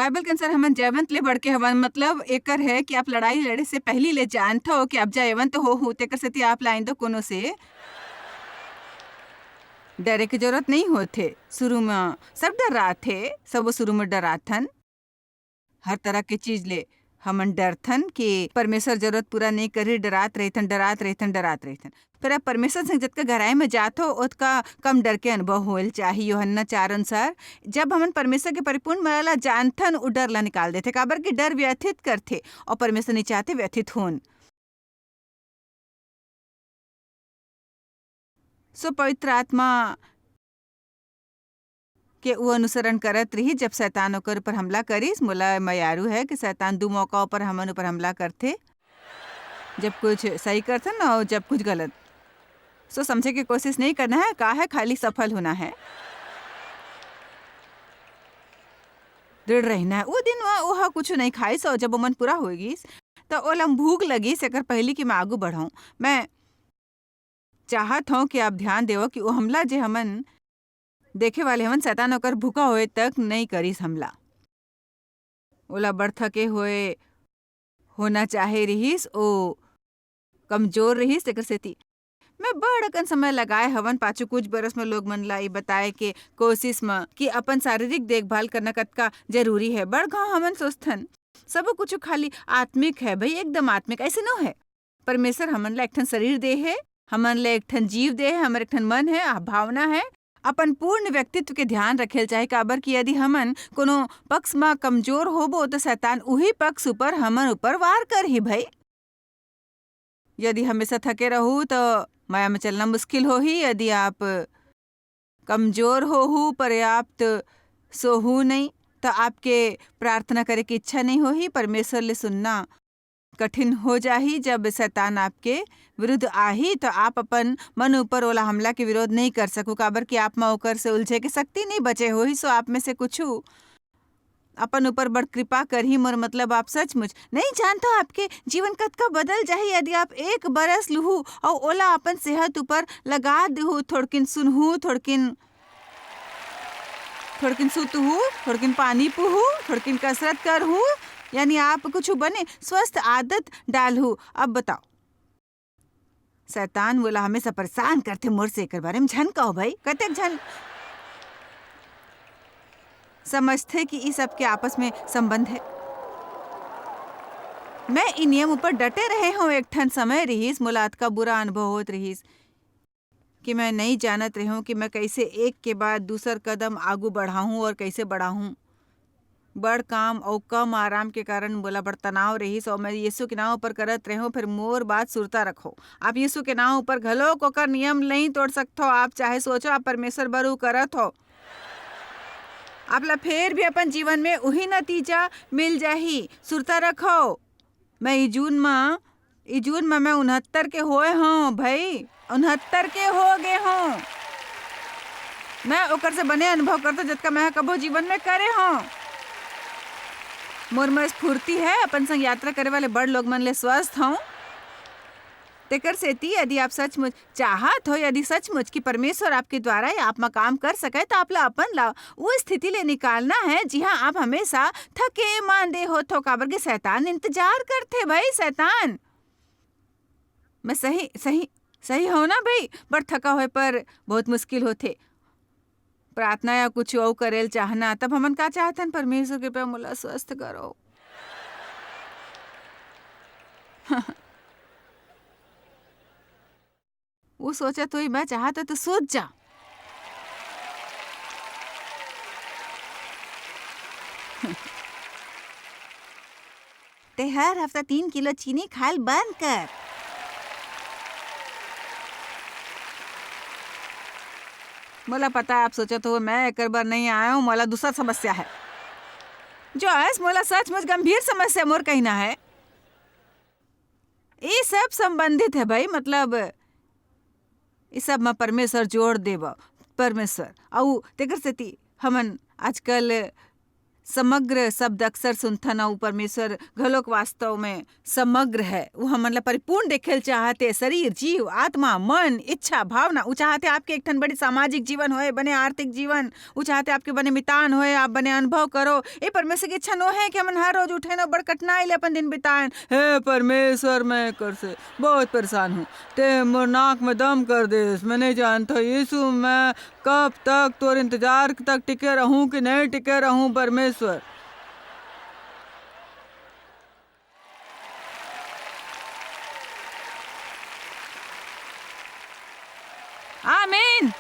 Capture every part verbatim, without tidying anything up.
Bible के अनुसार हमन जयवंत ले बढ़ के हवन, मतलब एकर है कि आप लड़ाई लड़े से पहली ले जानत हो कि आप जयवंत हो हो, तेकर सेती आप ला आइंदा कोनो से डरे के जरूरत नहीं होथे। शुरू में सब डराथे, सब शुरू में डराथन। हर तरह के चीज ले हमन डरथन कि परमेश्वर जरूरत पूरा नहीं करी, डरात रहिथन, डरात रहिथन, डरात रहिथन। फिर आप परमेश्वर संग जतका गहराई में जात हो, ओतका कम डर के अनुभव होल चाही। यूहन्ना चार अनुसार, जब हमन परमेश्वर के परिपूर्ण मया ला जानथन, उ डर ला निकाल देथे, काबर कि डर व्यथित करथे और परमेश्वर नहीं चाहते व्यथित होन। सो पवित्र आत्मा के वो अनुसरण करत रही, जब शैतान ओकर ऊपर हमला करिस। मोला मयारू है कि शैतान दू मौका ऊपर हमन ऊपर हमला करथे, जब कुछ सही करथन और जब कुछ गलत। सो समझे के कोशिश नहीं करना है, का है, खाली सफल होना है, दृढ़ रहना है। वो दिन वह, वह कुछ नहीं खाइस और जब वो मन पूरा हो गईस, तो ओला भूख लगिस, एकर पहली कि मैं आगू बढ़ाऊं। मैं चाहत हूं कि आप ध्यान देवो कि वो हमला जे हमन देखे वाले हमन, शैतान ओकर भूखा होए तक नहीं करिस हमला। ओला बड़ थके होए होना चाहे रिहिस, ओ कमजोर रिहिस, तेकर सेती। मैं बड़ अकन समय लगाए हवन पाछू कुछ बरस में लोग मन ला ई बताए के कोशिश म कि अपन शारीरिक देखभाल करना कतका जरूरी है। बड़ घाव हमन सोचथन, सबो कुछ खाली आत्मिक है भाई, एकदम आत्मिक, ऐसे नो है। परमेश्वर हमन ला एक ठन शरीर दे है, हमन ला एक ठन जीव दे है, हमर एक ठन मन है, आ, भावना है। अपन पूर्ण व्यक्तित्व के ध्यान रखेल चाहे, काबर कि यदि हमन कोनो पक्ष म कमजोर होबो, तो शैतान उही पक्ष ऊपर हमन ऊपर वार करही भाई। यदि हमेशा थके रहू, तो मया में चलना मुश्किल होही। यदि आप कमजोर होहू, पर्याप्त सोहू नहीं, तो आपके प्रार्थना करे की इच्छा नहीं होही, परमेश्वर ले सुनना कठिन हो जाही। जब शैतान आपके विरुद्ध आही, तो आप अपन मन ऊपर ओला हमला के विरोध नहीं कर सकू, काबर कि आप म ओकर से उलझे के शक्ति नहीं बचे होही। सो आप में से कुछू अपन ऊपर बड़ कृपा करही। मोर मतलब, आप सचमुच नहीं जानता आपके जीवन कतका बदल जाही, यदि आप एक बरस लुहू और ओला अपन सेहत ऊपर लगा देहू, थोड़किन सुनहू, थोड़किन थोड़किन सुतहू, थोड़किन पानी पीहू, थोड़किन कसरत करहू, यानी आप कुछ बने स्वस्थ आदत डालहू। अब बताओ, शैतान मोला हमेशा परेशान करथे मोर से, एकर बारे में झन कहो भाई। कतेक झन समझथे कि ई सब के आपस में संबंध है। मैं ई नियम ऊपर डटे रहे हूँ। एक ठन समय रिहिस, मोला अतका बुरा अनुभव होत रिहिस कि मैं नहीं जानत रहूं कि मैं कैसे एक के बाद दूसर कदम आगू बढ़ाऊं और कैसे बढ़ाऊं। बड़ काम और कम आराम के कारण मोला बड़ तनाव रहिस और मैं यीशु के नाम ऊपर करत रहूं। फिर मोर बात सुरता रखो, आप यीशु के नाम ऊपर घलो ओकर नियम नहीं तोड़ सकथो। आप चाहे सोचो, आप परमेश्वर बर उ करत हो, आप ला फिर भी अपन जीवन में उही नतीजा मिल जाही। सुरता रखो। मैं ई जून म, ई जून म मैं उनहत्तर के होए हूँ भाई, उनहत्तर के हो गए हूँ। मैं ओकर से बने अनुभव करता, जतका मैं कभो जीवन में करे हूँ। मोर में स्फूर्ति है, अपन संग यात्रा करे वाले बड़ लोग मन ले स्वस्थ हूँ। तेकर सेती यदि आप सचमुच चाहत हो, यदि सचमुच कि परमेश्वर आपके द्वारा या आप मा काम कर सके, तो आप ला अपन ला वो स्थिति ले निकालना है, जिहाँ आप हमेशा थके मांदे होत हो, काबर के शैतान इंतजार करथे भाई, शैतान। मैं सही, सही, सही हो ना भाई? बड़ थका होए पर बहुत मुश्किल होथे। प्रार्थना या कुछ अउ करेल चाहना, तब हमन का चाहथन? परमेश्वर कृपया मोला स्वस्थ करो। वो सोचत होही, मैं चाहत तो सोच जा। ते हर हफ्ता तीन किलो चीनी खाल बंद कर। मोला पता है, आप सोचत हो, मैं एकर बर नहीं आया हूँ, मोला दूसर समस्या है। जो आयस, मोला सचमुच गंभीर समस्या मोर कहना है। ये सब संबंधित है भाई, मतलब, ये सब में परमेश्वर जोर देव, परमेश्वर। अउ तेकर सेती हमन आजकल समग्र शब्द अक्सर सुनथन, अउ परमेश्वर घलोक वास्तव में समग्र है। वो हमन ला परिपूर्ण देखे ल चाहते, शरीर, जीव, आत्मा, मन, इच्छा, भावना। वो चाहते आपके एक ठन बड़े सामाजिक जीवन होए, बने आर्थिक जीवन। वो चाहते आपके बने मितान होए, आप बने अनुभव करो। ये परमेश्वर की इच्छा नो है कि हमन हर रोज उठेन अउ बड़ कठिनाई ले अपन दिन बिताएन। हे परमेश्वर, मैं कर से बहुत परेशान हूँ। ते मोर नाक में दम कर देस। मैं नहीं जानता यीशु, मैं कब तक तोर इंतजार तक टिके रहूं कि नहीं टिके रहूं परमेश्वर। आमीन।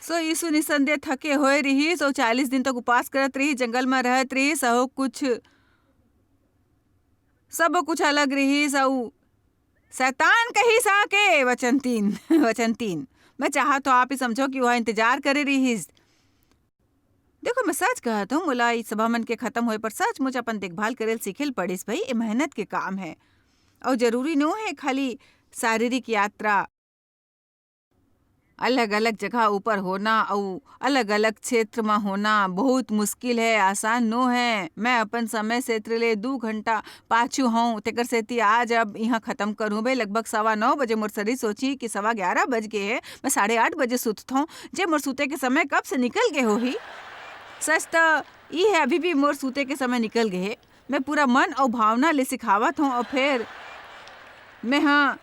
सो यीशु निसंदेह थके होए रिहिस, अउ चालीस दिन तक उपास करत रिहिस, जंगल म रहत रिहिस, अउ कुछ, सब कुछ अलग रिहिस, अउ शैतान कहिस आके, वचन तीन, वचन तीन। मैं चाहत हूँ आप ही समझो कि वह इंतजार करे रिहिस। देखो, मैं सच कहत हूँ, मोला ई सभा मन के खत्म होए पर सचमुच अपन देखभाल करे ल सीखे ल पड़िस भई, ये मेहनत के काम है। अउ जरूरी नो है खाली शारीरिक यात्रा, अलग-अलग जगह ऊपर होना अउ अलग-अलग क्षेत्र म होना बहुत मुश्किल है, आसान नो है। मैं अपन समय क्षेत्र ले दू घंटा पाछू हूँ, तेकर सेती आज अब इहाँ खत्म करूँ बे। लगभग सवा नौ बजे मोर शरीर सोची कि सवा ग्यारह बज गे हे, मैं साढ़े आठ बजे सुतथौं, जे मोर सुते के समय कब से निकल गे होही। सच त ई है, अभी भी मोर सुते के समय निकल गे हे। मैं पूरा मन अउ भावना ले सिखावत हूँ, अउ फेर मैं हाँ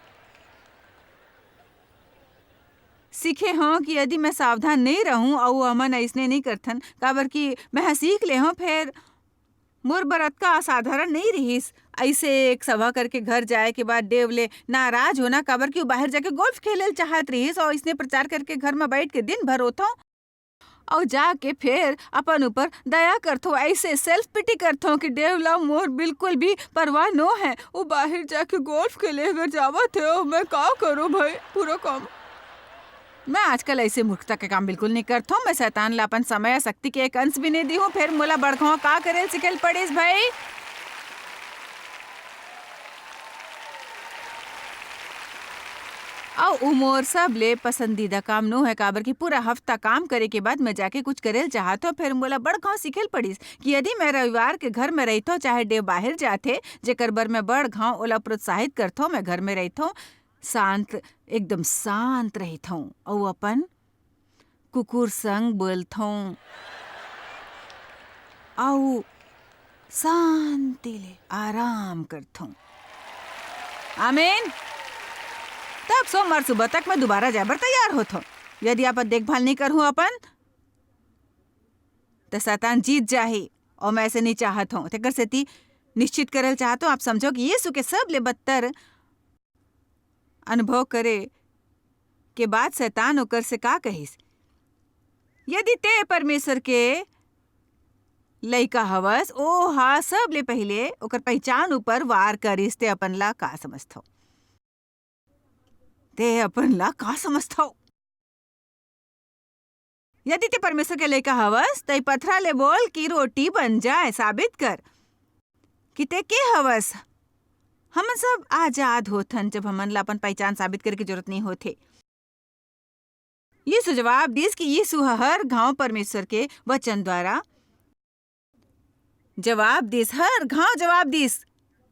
सीखे हौं कि यदि मैं सावधान नइ रहूं, अउ हमन अइसने नइ करथन, काबर कि मैं ह सीख ले हौं, फेर मोर बर अतका असाधारण नइ रिहिस। अइसे एक सभा करके घर जाए के बाद डेव ले नाराज होना, काबर कि वो बाहर जाके गोल्फ खेले ल चाहत रिहिस, अउ अइसने प्रचार करके घर म बैठ के दिन भर रोथौं, अउ जाके फेर अपन ऊपर दया करथौं, अइसे self pity करथौं कि डेव ला मोर बिल्कुल भी परवाह नो है। वो बाहर जाके गोल्फ खेले बर जावत हे, मैं का करूं भाई, पूरा काम। मैं आजकल अइसे मूर्खता के काम बिल्कुल नइ करथौं। मैं शैतान ला अपन समय या शक्ति के एक अंश भी नइ दिहूं। फेर मोला बड़खवा का करे ल सीखे ल पड़िस भाई? अउ उ मोर सबले पसंदीदा काम नो है, काबर कि पूरा हफ्ता काम करे के बाद मैं जाके कुछ करे ल चाहत हौं। फेर मोला बड़खवा सीखे ल पड़िस कि यदि मैं रविवार के घर में रहिथौं, चाहे डेव बाहर जाथे, जेकर बर मैं बड़खवा ओला प्रोत्साहित करथौं, मैं घर में रहिथौं, शांत, एकदम शांत रहिथौं, अउ अपन कुकुर संग बोलथौं, अउ शांति ले आराम करथौं। आमीन। तब सोमवार सुबह तक मैं दोबारा जाए बर तैयार होथौं। यदि आप देखभाल नइ करहूं अपन, त शैतान जीत जाही, अउ मैं अइसे नइ चाहत हौं। तेकर सेती निश्चित करे ल चाहत हौं, आप समझो कि यीशु के सबले बदतर अनुभव करे के बाद शैतान ओकर से का कहिस? यदि ते परमेश्वर के लइका हवस, ओ हा सबले पहिले ओकर पहिचान ऊपर वार करिस, ते अपन ला का समझथव? ते अपन ला का समझथव? यदि ते परमेश्वर के लइका हवस, त ई पथरा ले बोल कि रोटी बन जाए, साबित कर कि ते के हवस। हमन सब आजाद होथन, जब हमन ला अपन पहिचान साबित करे के जरूरत नइ होथे। यीशु जवाब दिस कि यीशु ह हर घांव परमेश्वर के वचन द्वारा जवाब दिस, हर घांव जवाब दिस।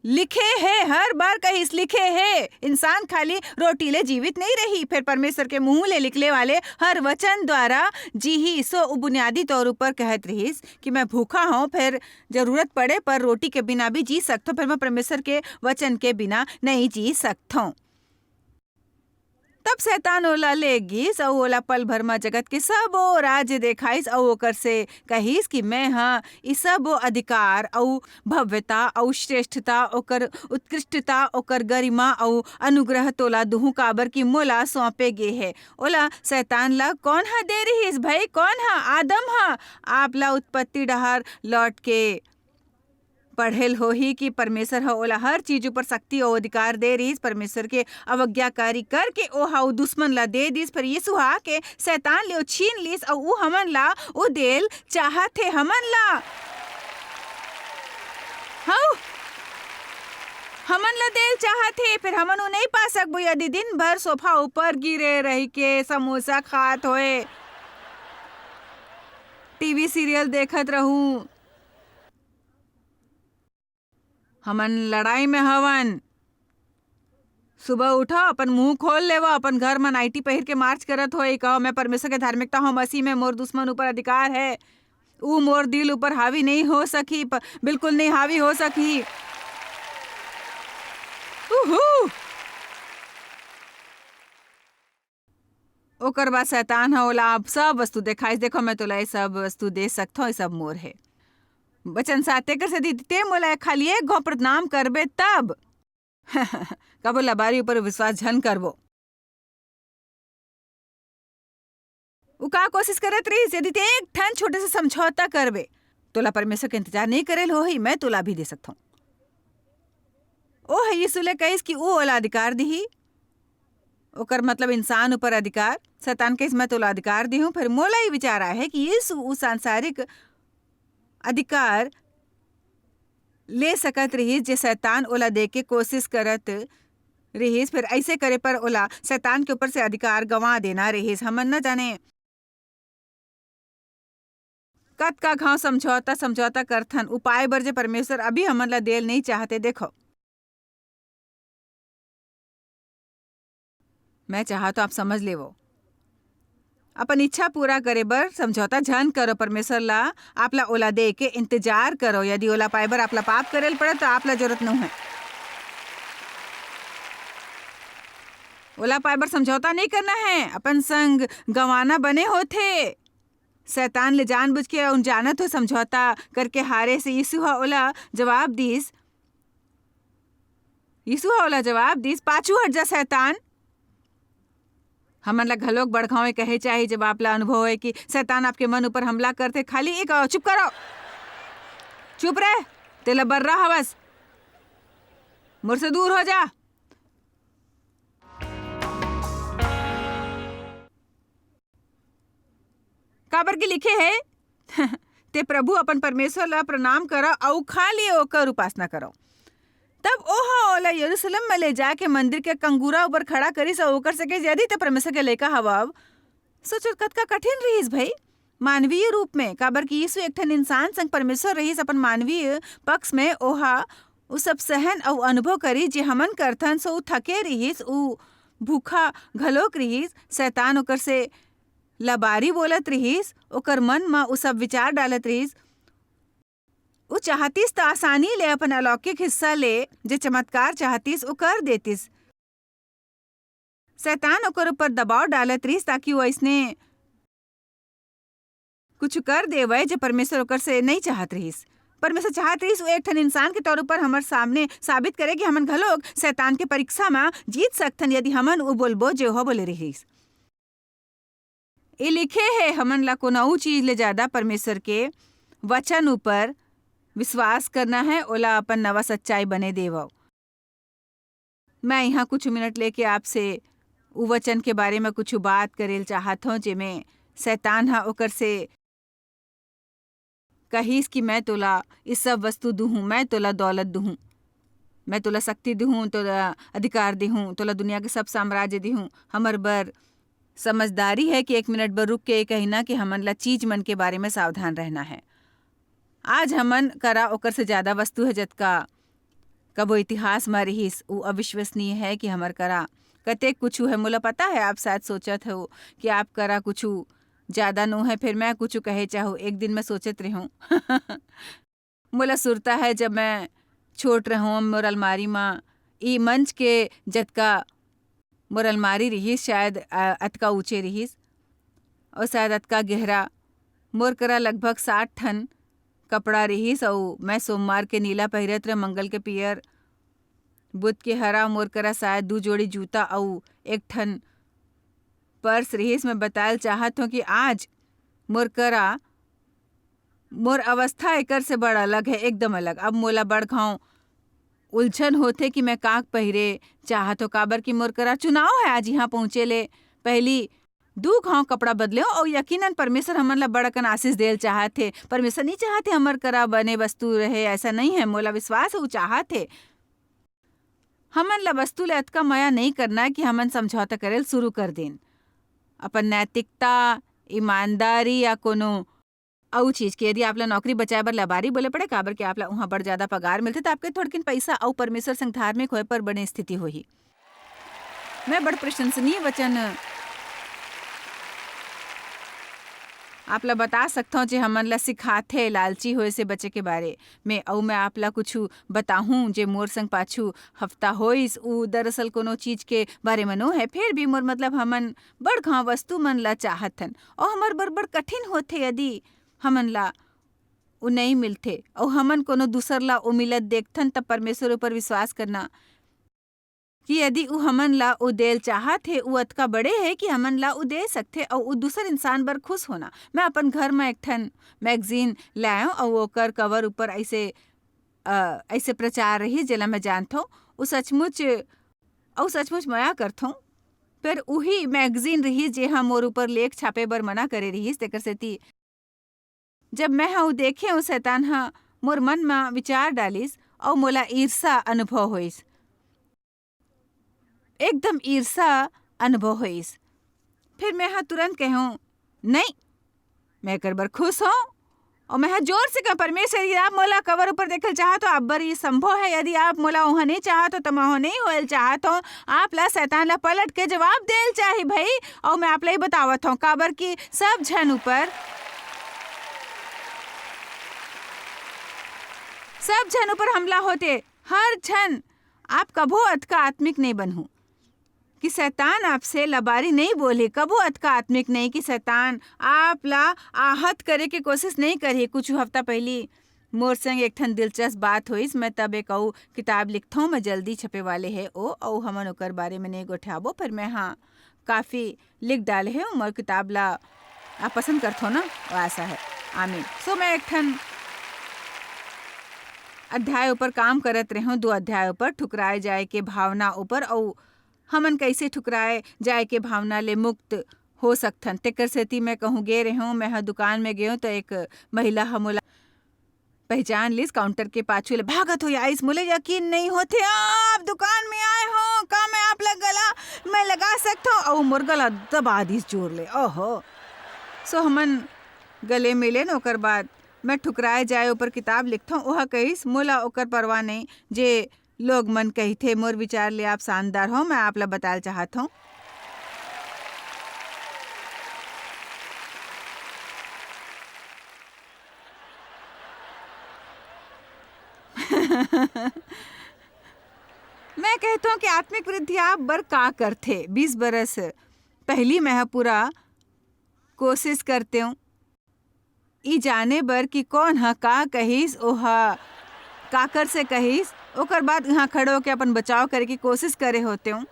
लिखे हे, हर बार कहिस, लिखे हे, इंसान खाली रोटी ले जीवित नइ रही, फेर परमेश्वर के मुंह ले निकले वाले हर वचन द्वारा जीही। सो उ बुनियादी तौर ऊपर कहत रिहिस कि मैं भूखा हूं, फेर जरूरत पड़े पर रोटी के बिना भी जी सकथों, फेर मैं परमेश्वर के वचन के बिना नइ जी सकथों। तब शैतान ओला ले गिस अऊ ओला पल भर म जगत के सबो राज्य देखाइस अऊ ओकर से कहिस कि मैं ह ई सबो अधिकार अऊ भव्यता अऊ श्रेष्ठता, ओकर उत्कृष्टता, ओकर गरिमा अऊ अनुग्रह तोला दुहूं, काबर कि मोला सौंपे गे हे। ओला शैतान ला कौन ह दे रिहिस भई? कौन ह? आदम ह। आप ला उत्पत्ति डहार लौट के पढ़े ल होही कि परमेसर ह ओला हर चीज ऊपर शक्ति अऊ अधिकार दे रिहिस। परमेसर के अवज्ञाकारी करके ओहा ओ दुश्मन ला दे दिस। फेर यीसू ह आके शैतान ले ओ छीन लिस अऊ ऊ हमन ला ओ देल चाहत हे। हमन ला, हऊ, हमन ला देल चाहत हे, फेर हमन ओ नइं पा सकबो, यदि दिन भर सोफा ऊपर गिरे रहिके समोसा खात होए। टीवी सीरियल देखत रहूं। हमन लड़ाई में हवन। सुबह उठो, अपन मुंह खोल लेवो, अपन घर म नाइटी पहिर के मार्च करत होए, कहो, "मैं परमेश्वर के धार्मिकता हूँ, मसीह में मोर दुश्मन ऊपर अधिकार है, ऊ मोर दिल ऊपर हावी नहीं हो सकी, प-, बिल्कुल नहीं हावी हो सकी।" उहू। ओकर बाद शैतान ह ओला आप सब वस्तु देखाइस, "देखो, मैं तोला ये सब वस्तु दे सकथव, ये सब मोर हे।" वचन सात, "तेकर सेती ते मोला खाली एक घाव प्रणाम करबे तब।" कबो लबारी ऊपर विश्वास झन करबो। उ का कोशिश करत रहिस, "यदि ते एक ठन छोटे से समझौता करबे, तोला परमेश्वर के इंतजार नहीं करे ल होही, मैं तोला अभी दे सकथव।" ओह यीशु ले कहिस कि उ ओला अधिकार दिही, ओकर मतलब इंसान ऊपर अधिकार। शैतान कहिस, "मैं तोला अधिकार दिहूं।" फिर मोला ये विचार आए हे कि यीशु उ सांसारिक अधिकार ले सकत रिहिस, जे शैतान ओला दे के कोशिश करत रिहिस, फिर ऐसे करे पर ओला शैतान के ऊपर से अधिकार गंवा देना रिहिस। हमन न जाने कतका घाव समझौता, समझौता करथन, उपाय बर जे परमेश्वर अभी हमन ला देल नहीं चाहते। देखो, मैं चाहत हूं आप समझ लेवो। अपन इच्छा पूरा करे बर समझौता झन करो। परमेश्वर ला, आप ला ओला दे के इंतजार करो। यदि ओला पाए बर आप ला पाप करे ल पड़े, तो आप ला जरूरत नहीं है। ओला पाए बर समझौता नहीं करना है, अपन संग गंवाना बने होथे। शैतान ले जानबूझ के उन जानत हो समझौता करके हारे से यीशु ह ओला जवाब दीस। यीशु ह ओला जवाब दीस, "पाछू हट जा, शैतान।" हमन ला घलोक बड़घाव कहे चाही, जब आप ला अनुभव होए कि शैतान आपके मन ऊपर हमला करथे, खाली एक, "चुप करो, चुप रह, तेला बर्रा हवस, मोर से दूर हो जा।" काबर के लिखे हे, "ते प्रभु अपन परमेश्वर ला प्रणाम करो अऊ खाली ओकर उपासना करो।" तब ओह ओला यरूशलेम में ले जाके मंदिर के कंगूरा ऊपर खड़ा करिस अऊ ओकर से कहिस, "यदि ते परमेश्वर के लइका हवव।" सोचो, कतका कठिन रिहिस भई, मानवीय रूप में, काबर कि यीशु एक ठन इंसान संग परमेश्वर रिहिस, अपन मानवीय पक्ष में ओहा उ सब सहन अऊ अनुभव करिस, जे हमन करथन। सो उ थके रिहिस, उ भूखा घलोक रिहिस। शैतान ओकर से लबारी बोलत रिहिस, ओकर मन म उ सब विचार डालत रिहिस। उ चाहतिस त आसानी ले अपन अलौकिक हिस्सा ले, जे चमत्कार चाहतिस, उ कर देतिस। शैतान ओकर ऊपर दबाव डालत रिहिस, ताकि वो अइसने कुछ कर देवय, जे परमेश्वर ओकर से नइ चाहत रिहिस। परमेश्वर चाहत रिहिस, वो एक ठन इंसान के तौर ऊपर हमर सामने साबित करे कि हमन घलोक शैतान के परीक्षा म जीत सकथन, यदि हमन वो बोलबो, जे ओह बोले रिहिस। ए लिखे हे, हमन ला कोनो अऊ चीज ले ज्यादा परमेश्वर के वचन ऊपर विश्वास करना है, ओला अपन नवा सच्चाई बने देवव। मैं इहाँ कुछ मिनट लेके आपसे उ वचन के बारे में कुछ बात करेल चाहत हौं, जेमे शैतान ह ओकर से कहिस कि मैं तोला ई सब वस्तु दूहूँ, मैं तोला दौलत दूहूँ, मैं तोला शक्ति दूहूँ, तोला अधिकार दूहूँ, तोला दुनिया के सब साम्राज्य दूहूँ। हमर बर समझदारी है कि एक मिनट बर रुक के ये कहिना कि हमन ला चीज मन के बारे में सावधान रहना है। आज हमन करा ओकर से ज्यादा वस्तु है, जतका कबो इतिहास म रिहिस। उ अविश्वसनीय है कि हमर करा कतेक कुछु है। मोला पता है, आप शायद सोचत हो कि आप करा कुछु ज्यादा नो है, फिर मैं कुछु कहे चाहूँ। एक दिन मैं सोचत रहूँ। मोला सुरता है, जब मैं छोट रहूँ, मोर अलमारी म ई मंच के जतका मोर अलमारी रिहिस, शायद, अ, अतका ऊँचे रिहिस, अउ शायद अतका गहरा। मोर करा लगभग साठ ठन कपड़ा रिहिस, अउ मैं सोमवार के नीला पहिरत रहे, मंगल के पीयर, बुध के हरा। मोर करा शायद दू जोड़ी जूता अउ एक ठन पर्स रिहिस। मैं बतायल चाहत हौं कि आज मोर करा मोर अवस्था एकर से बड़ अलग है, एकदम अलग। अब मोला बड़ घांव उलझन होथे कि मैं का पहिरे चाहत हो, काबर कि मोर करा चुनाव है आज यहाँ पहुँचे ले। पहली दू घांव कपड़ा बदले हो, और यकीनन परमेश्वर हमन ला बड़ अकन आशीष देल चाहत हे। परमेश्वर नहीं चाहत हे हमर करा बने वस्तु रहे, ऐसा नहीं है। मोला विश्वास है, वो चाहत हे। हमन ला वस्तु ले अतका मया नहीं करना है कि हमन समझौता करेल शुरू कर देन। अपन नैतिकता, ईमानदारी या कोनो अउ चीज के यदि आप ला नौकरी बचाए बर लबारी बोले पड़े, काबर कि आप ला उहाँ बड़ ज्यादा पगार मिलथे, त आपके थोड़किन पइसा अउ परमेश्वर संग धार्मिक होए पर बने स्थिति होही। मैं बड़ प्रशंसनीय वचन आप ला बता सकथौं, जे हमन ला सिखाथे लालची होए से बचे के बारे में। अउ मैं आप ला कुछु बताहूँ, जे मोर संग पाछू हफ्ता होइस, उ दरअसल कोनो चीज के बारे में नो है, फेर भी मोर मतलब हमन बड़ घांव वस्तु मन ला चाहत हन, अउ हमर बर बड़ कठिन होथे यदि हमन ला उ नइ मिलथे, अउ हमन कोनो दूसर ला उ मिलत देखथन, तब परमेश्वर ऊपर विश्वास करना कि यदि उ हमन ला उ देल चाहत हे, उ अतका बड़े हे कि हमन ला उ दे सकथे, अउ उ दूसर इंसान बर खुश होना। मैं अपन घर म एक ठन मैगजीन लायव, अउ ओकर कवर ऊपर ऐसे, अ, ऐसे प्रचार रहिस, जेला मैं जानथों, उ सचमुच, अउ सचमुच मया करथों। फेर उही मैगजीन रहिस, जे ह मोर ऊपर लेख छापे बर मना करे रहिस, तेकर सेती जब मैं ह उ देखे, उ शैतान ह मोर मन म विचार डालिस अउ मोला ईर्षा अनुभव होइस, एकदम ईर्षा अनुभव होइस। फिर मैं ह तुरंत कहूँ, "नहीं, मैं एकर बर खुश हूँ।" अउ मैं ह जोर से कहूँ, "परमेश्वर, यदि आप मोला कवर ऊपर देखल चाहत हो, आप बर ये संभव है। यदि आप मोला उहाँ नहीं चाहत हो, त मैं उहाँ नहीं होयल चाहत हूँ।" आप ला शैतान ला पलट के जवाब देल चाही भाई। अउ मैं आप ला ही बतावत हूँ, काबर कि सब झन ऊपर, सब झन ऊपर हमला होथे। हर झन, आप कभू अतका आत्मिक नहीं बनहू कि शैतान आपसे लबारी नहीं बोलही, कभू अतका आत्मिक नहीं कि शैतान आप ला आहत करे के कोशिश नहीं करही। कुछ हफ्ता पहली मोर संग एक ठन दिलचस्प बात होइस। मैं तब एक अउ किताब लिखथौं, मैं जल्दी छपे वाले हे ओ, अउ हमन ओकर बारे में नहीं गोठियाबो, पर मैं हाँ काफी लिख डाले हे मोर किताब ला। आप पसंद करथो ना? वो आशा है। आमीन। So मैं एक ठन अध्याय ऊपर काम करत रेहेंव, दो अध्याय ऊपर, ठुकराए जाए के भावना ऊपर, अउ हमन कैसे ठुकराए जाए के भावना ले मुक्त हो सकथन। तेकर सेती मैं कहूँ गे रेहेंव, मैं ह दुकान में गेंव त एक महिला ह मोला पहचान लिस, काउंटर के पाछू ले भागत होई आइस। मोला यकीन नहीं होथे, आप दुकान में आए हो, का मैं आप ला गला में लगा सकथव? अउ मोर गला दबा दिस जोर ले। ओहो। So हमन गले मिलेन, ओकर बाद मैं ठुकराए जाए ऊपर किताब लिखथौं। ओह कहिस, "मोला ओकर परवाह नहीं, जे लोग मन कहिथे, मोर विचार ले आप शानदार हो, मैं आप ला बताए चाहत हौं।" मैं कहथौं कि आत्मिक वृद्धि आप बर का करथे? बीस बरस पहली मैं ह पूरा कोशिश करतेंव ई जाने बर कि कौन ह का कहिस, ओह काकर से कहिस, ओकर बाद इहाँ खड़े होके अपन बचाव करे के कोशिश करे होतेंव।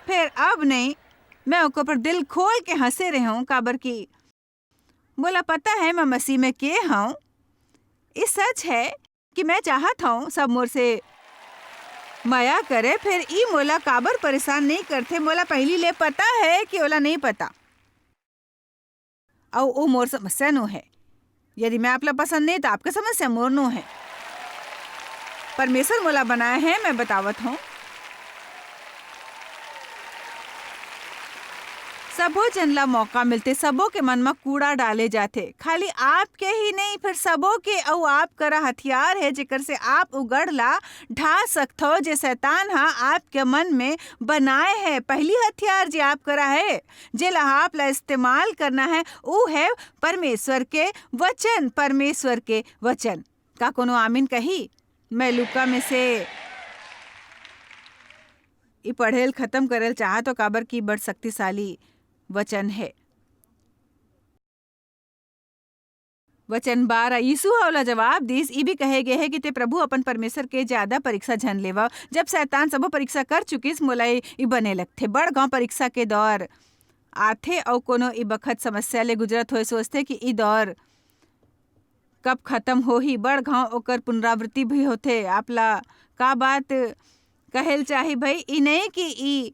फेर अब नहीं, मैं ओकर पर दिल खोल के हंसे रेहेंव, काबर कि मोला पता है मैं मसीह में के हौं। ई सच है कि मैं चाहत हौं सब मोर से मया करे, फेर ई मोला काबर परेशान नहीं करथे, मोला पहली ले पता है कि ओला नहीं पता। अउ ओ मोर समस्या नो है। यदि मैं आप ला पसंद नहीं, त आपके समस्या, मोर नो है। परमेश्वर मोला बनाए है, मैं बतावत हौं। सबो जन ला मौका मिलथे, सबो के मन म कूड़ा डाले जाथे, खाली आपके ही नहीं, फेर सबो के। अउ आप करा हथियार है, जेकर से आप ओ गढ़ ला ढा सकथव, जे शैतान ह आपके मन में बनाए है। पहली हथियार जे आप करा है, जेला आप ला इस्तेमाल करना है, ऊ है परमेश्वर के वचन, परमेश्वर के वचन। का कोनो आमीन कही? मैं लूका में से ई पढ़ेल खत्म करेल चाहत हौं, काबर की बड़ शक्तिशाली वचन है। वचन बारह, यीशु ह ओला जवाब दीस, "ई भी कहे गे हे कि ते प्रभु अपन परमेश्वर के ज्यादा परीक्षा झन लेवा।" जब शैतान सबो परीक्षा कर चुकिस, मोला ई, ई बने लगथे। बड़ गांव परीक्षा के दौर आथे अउ कोनो ई बखत समस्या ले गुजरत होए सोचथे कि ई दौर कब खत्म होही। बड़ घांव ओकर पुनरावृत्ति भी होथे। आप ला का बात कहेल चाही भई? ई नहीं कि ई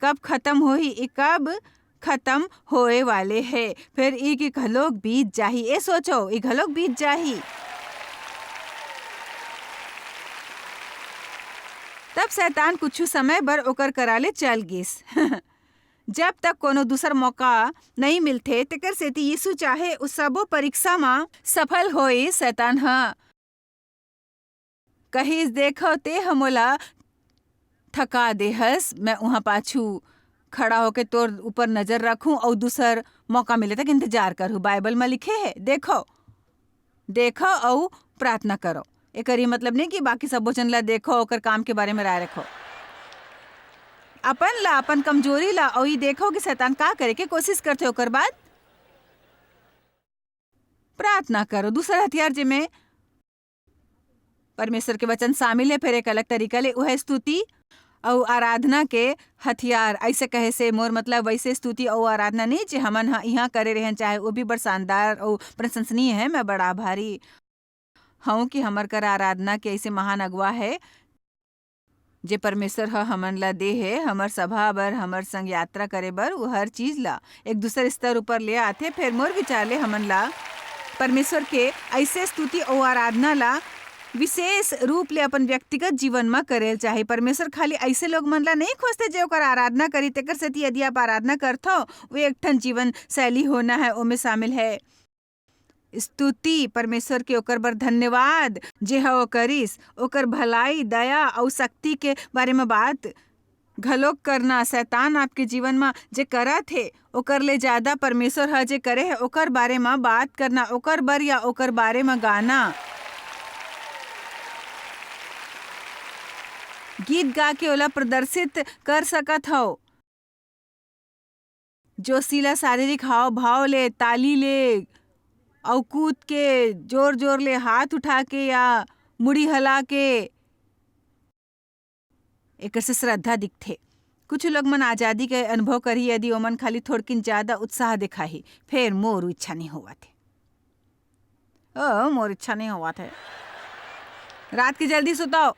कब खत्म होही, ई कब खत्म होए वाले हे। फेर ई कि घलोक बीत जाही। ए सोचो, ई घलोक बीत जाही। तब शैतान कुछ समय बर ओकर करा ले चल गिस। जब तक कोनो दूसर मौका नइ मिलथे, तेकर सेती यीशु चाहे उ सबो परीक्षा म सफल होइस, शैतान ह कहिस, "देखो, ते ह मोला थका देहस, मैं उहाँ पाछू खड़ा होके तोर ऊपर नजर रखूं अउ दूसर मौका मिले तक इंतजार करहूं।" बाइबल म लिखे हे, देखो, देखो अउ प्रार्थना करो। एकर ये मतलब नहीं कि बाकी सब वचन ला देखो, ओकर काम के बारे में राय रखो। अपन ला, अपन कमजोरी ला, अउ ये देखो कि शैतान का करे के कोशिश करथे, ओकर बाद प्रार्थना करो। दूसर हथियार जेमे परमेश्वर के वचन शामिल हे, फेर एक अलग तरीका ले, उहे स्तुति अउ आराधना के हथियार। अइसे कहे से मोर मतलब वइसे स्तुति अउ आराधना नहीं, जे हमन ह इहाँ करे रहेन, चाहे वो भी बड़ शानदार अउ प्रशंसनीय हे। मैं बड़ा आभारी हूँ कि हमर कर आराधना के अइसे महान अगुवा हे, जे परमेश्वर ह हमन ला दे हे, हमर सभा बर, हमर संग यात्रा करे बर, वो हर चीज ला एक दूसर स्तर ऊपर ले आथे। फेर मोर विचार ले हमन ला परमेश्वर के अइसे स्तुति अउ आराधना ला विशेष रूप ले अपन व्यक्तिगत जीवन म करेल चाही। परमेश्वर खाली अइसे लोग मन ला नहीं खोजथे, जे ओकर आराधना करी। तेकर सेती यदि आप आराधना करथव, वो एक ठन जीवन शैली होना हे, ओमे शामिल हे स्तुति परमेश्वर के, ओकर बर धन्यवाद, जे ह वो करिस, ओकर भलाई, दया अउ शक्ति के बारे म बात घलोक करना। शैतान आपके जीवन म जे करत हे, ओकर ले ज्यादा परमेश्वर ह जे करे हे, ओकर बारे म बात करना, ओकर बर या ओकर बारे म गाना, गीत गा के ओला प्रदर्शित कर सकत हव। जोशीला शारीरिक हाव-भाव ले, ताली ले, अउ कूद के, जोर-जोर ले हाथ उठा के या मुड़ी हला के, एकर से श्रद्धा दिखथे। कुछ लोग मन आजादी के अनुभव करही, यदि ओमन खाली थोड़किन ज्यादा उत्साह दिखाही, फेर मोर इच्छा नहीं होवत हे। ओ, मोर इच्छा नहीं होवत हे। रात के जल्दी सुतव।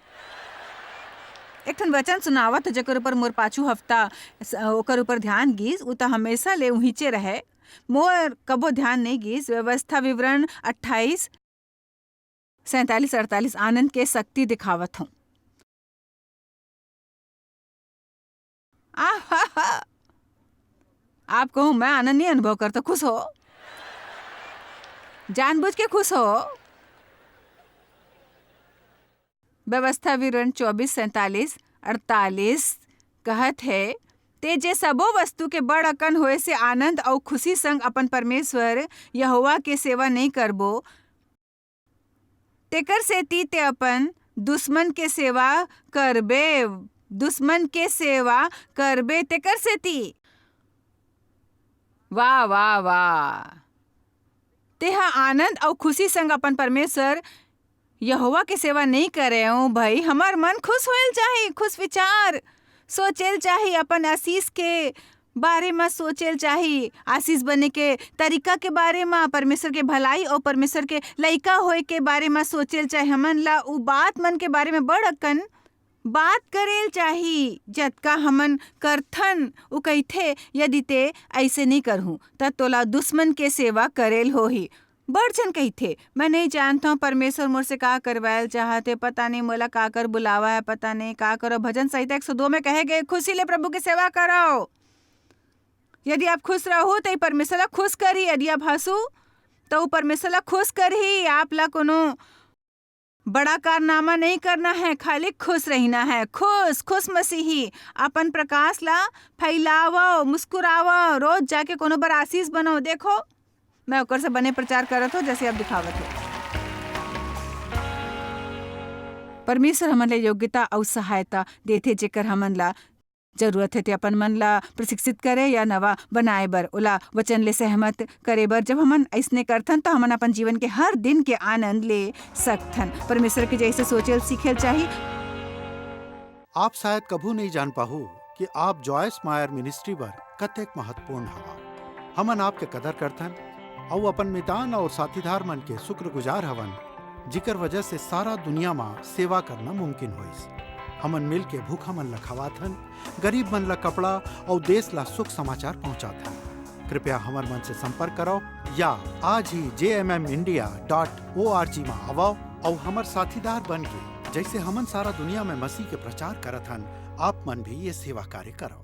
एक ठन वचन सुनावत, जेकर ऊपर मोर पाछू हफ्ता स-, ओकर ऊपर ध्यान गिस, उ त हमेशा ले उहीचे रहे। मोर कबो ध्यान नहीं गिस। व्यवस्था विवरण अट्ठाईस, सैंतालीस, अड़तालीस, आनंद के शक्ति दिखावत हूँ। आहा! आप कहूँ, मैं आनंद नहीं अनुभव करता, खुश हो, जानबूझ के खुश हो। व्यवस्था विवरण चौबीस, सैंतालीस, अड़तालीस कहत हे, "ते जे सबो वस्तु के बड़ अकन होए से आनंद अउ खुशी संग अपन परमेश्वर यहोवा के सेवा नहीं करबो, तेकर सेती ते अपन दुश्मन के सेवा करबे, दुश्मन के सेवा करबे, तेकर सेती।" वाह, वाह, वाह। तेहा आनंद अउ खुशी संग अपन परमेश्वर यहोवा के सेवा नइ करे हो भई, हमर मन खुश होएल चाही, खुश विचार सोचेल चाही, अपन आशीष के बारे म सोचेल चाही, आशीष बने के तरीका के बारे म, परमेश्वर के भलाई अउ परमेश्वर के लइका होए के बारे म सोचेल चाही। हमन ला उ बात मन के बारे म बड़ अकन बात करेल चाही, जतका हमन करथन। उ कहिथे, "यदि ते अइसे नइ करहूं, त तोला दुश्मन के सेवा करेल होही।" बड़ झन कहिथे, "मैं नइ जानथंव, परमेश्वर मोर से का करवायल चाहत हे, पता नइ मोला काकर बुलावा हे, पता नइ का करो।" भजन संहिता एक सौ दो में कहे गए, "खुशी ले प्रभु के सेवा करो।" यदि आप खुश रहू, त ई परमेश्वर ला खुश करही। यदि आप हंसू, त उ परमेश्वर ला खुश करही। आप ला कोनो बड़ा कारनामा नहीं करना है, खाली खुश रहना है। खुश, खुश मसीही, अपन प्रकाश ला फैलावो, मुस्कुरावो, रोज जाके कोनो बर आशीष बनो। देखो, मैं ओकर से बने प्रचार करत हो, जैसे आप दिखावत हो। परमेश्वर हमन ला योग्यता अउ सहायता देथे, जेकर हमन ला जरूरत हे, ते अपन मन ला प्रशिक्षित करे या नवा बनाए बर, ओला वचन ले सहमत करे बर। जब हमन अइसने करथन, त हमन अपन जीवन के हर दिन के आनंद ले सकथन। परमेश्वर के जैसे सोचेल सीखेल चाही। आप शायद कभू नहीं जान पाहू कि आप जॉयस मायर मिनिस्ट्री बर कतेक महत्वपूर्ण हवा। हमन आपके कदर करथन अउ अपन मितान अउ साथीदार मन के शुक्रगुजार हवन, जिकर वजह से सारा दुनिया म सेवा करना मुमकिन होइस। हमन मिल के भूखा मन ला खवाथन, गरीब मन ला कपड़ा अउ देश ला सुख समाचार पहुंचाथन। कृपया हमर मन से संपर्क करो या आज ही जे M M India dot O R G म आवव अउ हमर साथीदार बन के, जैसे हमन सारा दुनिया में मसीह के प्रचार करत हन, आप मन भी ये सेवा कार्य करो।